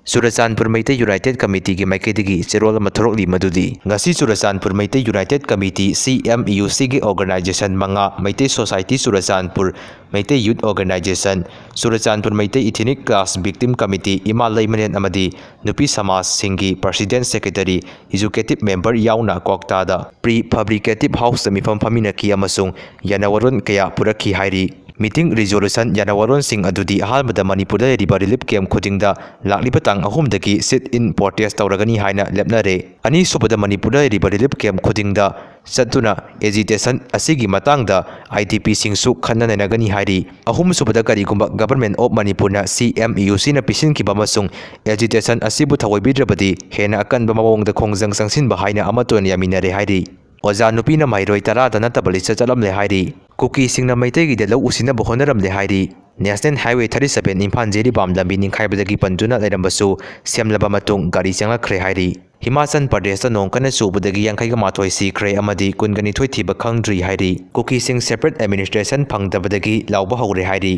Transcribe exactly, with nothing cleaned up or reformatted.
Churachandpur Meitei united ꯀꯃꯤꯇꯤꯒꯤ ꯃꯥꯏꯀꯩꯗꯒꯤ ꯆꯦꯔꯣꯜ ꯑꯃ ꯊꯣꯔꯛꯂꯤ, ꯃꯗꯨꯗꯤ ꯉꯁꯤ Churachandpur Meitei united committee, C M E U ꯁꯤꯒꯤ ꯑꯣꯔꯒꯅꯥꯏꯖꯦꯁꯟ ꯃꯉꯥ, Meitei society Churachandpur, Meitei youth organisation, Churachandpur Meitei ethnic class victim committee, ꯏꯃꯥ ꯂꯩꯃꯔꯦꯟ ꯑꯃꯗꯤ ꯅꯨꯄꯤ ꯁꯃꯥꯖꯁꯤꯡꯒꯤ ꯄ꯭ꯔꯁꯤꯗꯦꯟꯠ, ꯁꯦꯀ꯭ꯔꯦꯇꯔꯤ, ꯑꯦꯖꯨꯀꯦꯇꯤꯚ ꯃꯦꯝꯕꯔ ꯌꯥꯎꯅ ꯀ꯭ꯋꯥꯛꯇꯥꯗ ꯄ꯭ꯔꯤ ꯐꯦꯕ꯭ꯔꯤꯀꯦꯇꯤꯚ ꯍꯥꯎꯁꯇ ꯃꯤꯐꯝ ꯐꯝꯃꯤꯟꯅꯈꯤ ꯑꯃꯁꯨꯡ ꯌꯥꯅꯋꯥꯔꯣꯟ ꯀꯌꯥ ꯄꯨꯔꯛꯈꯤ ꯍꯥꯏꯔꯤ꯫ ꯃꯤꯇꯤꯡ ꯔꯤꯖꯣꯂꯨꯁꯟ ꯌꯥꯅꯋꯥꯔꯣꯟꯁꯤꯡ ꯑꯗꯨꯗꯤ ꯑꯍꯥꯟꯕꯗ ꯃꯅꯤꯄꯨꯔꯗ ꯂꯩꯔꯤꯕ ꯔꯤꯂꯤꯐ ꯀꯦꯝꯞ ꯈꯨꯗꯤꯡꯗ ꯂꯥꯛꯂꯤꯕ ꯇꯥꯡ ꯑꯍꯨꯝꯗꯒꯤ ꯁꯤꯠ ꯏꯟ ꯄ꯭ꯔꯣꯇꯦꯁ ꯇꯧꯔꯒꯅꯤ ꯍꯥꯏꯅ ꯂꯦꯞꯅꯔꯦ꯫ ꯑꯅꯤꯁꯨꯕꯗ ꯃꯅꯤꯄꯨꯔꯗ ꯂꯩꯔꯤꯕ ꯔꯤꯂꯤꯐ ꯀꯦꯝꯞ ꯈꯨꯗꯤꯡꯗ ꯆꯠꯇꯨꯅ ꯑꯦꯖꯤꯇꯦꯁꯟ ꯑꯁꯤꯒꯤ ꯃꯇꯥꯡꯗ ꯑꯥꯏ ꯗꯤ ꯄꯤꯁꯤꯡꯁꯨ ꯈꯟꯅ ꯅꯩꯅꯒꯅꯤ ꯍꯥꯏꯔꯤ꯫ ꯑꯍꯨꯝꯁꯨꯕꯗ ꯀꯔꯤꯒꯨꯝꯕ ꯒꯚꯔꯟꯃꯦꯟꯠ ꯑꯣꯐ ꯃꯅꯤꯄꯨꯔꯅ ꯁꯤ ꯑꯦꯝ ꯏ ꯌꯨ ꯁꯤꯅ ꯄꯤꯁꯤꯟꯈꯤꯕ ꯑꯃꯁꯨꯡ ꯑꯦꯖꯤꯇꯦꯁꯟ ꯑꯁꯤꯕꯨ ꯊꯑꯣꯏꯕꯤꯗ꯭ꯔꯕꯗꯤ ꯍꯦꯟꯅ ꯑꯀꯟꯕ ꯃꯑꯣꯡꯗ ꯈꯣꯡꯖꯪ ꯆꯪꯁꯤꯟꯕ ꯍꯥꯏꯅ ꯑꯃꯠꯇ ꯑꯣꯏꯅ ꯌꯥꯃꯤꯟꯅꯔꯦ ꯍꯥꯏꯔꯤ꯫ ꯑꯣꯖꯥ ꯅꯨꯄꯤꯅ ꯃꯍꯩꯔꯣꯏ ꯇꯔꯥꯗ ꯅꯠꯇꯕ ꯂꯤꯁꯇ ꯆꯠꯂꯝꯂꯦ ꯍꯥꯏꯔꯤ꯫ ꯀꯨꯀꯤꯁꯤꯡꯅ ꯃꯩꯇꯩꯒꯤꯗ ꯂꯧ ꯎꯁꯤꯟꯅꯕ ꯍꯣꯠꯅꯔꯝꯂꯦ ꯍꯥꯏꯔꯤ꯫ National highway thirty seven Imphal Jiribam ꯂꯝꯕꯤ ꯅꯤꯡꯈꯥꯏꯕꯗꯒꯤ ꯄꯟꯗꯨꯅ ꯂꯩꯔꯝꯕꯁꯨ ꯁꯦꯝꯂꯕ ꯃꯇꯨꯡ ꯒꯥꯔꯤ ꯆꯪꯂꯛꯈ꯭ꯔꯦ ꯍꯥꯏꯔꯤ꯫ ꯍꯤꯃꯥꯆꯜ ꯄ꯭ꯔꯗꯦꯁꯇ ꯅꯣꯡ ꯀꯟꯅ ꯆꯨꯕꯗꯒꯤ ꯌꯥꯡꯈꯩꯒ ꯃꯥꯊꯣꯏ ꯁꯤꯈ꯭ꯔꯦ ꯑꯃꯗꯤ ꯀꯨꯟꯒ ꯅꯤꯊꯣꯏ ꯊꯤꯕ ꯈꯪꯗ꯭ꯔꯤ ꯍꯥꯏꯔꯤ꯫ ꯀꯨꯀꯤꯁꯤꯡ ꯁꯦꯄꯔꯦꯠ ꯑꯦꯗꯃꯤꯅꯤꯁꯇ꯭ꯔꯦꯁꯟ ꯐꯪꯗꯕꯗꯒꯤ ꯂꯥꯎꯕ ꯍꯧꯔꯦ ꯍꯥꯏꯔꯤ꯫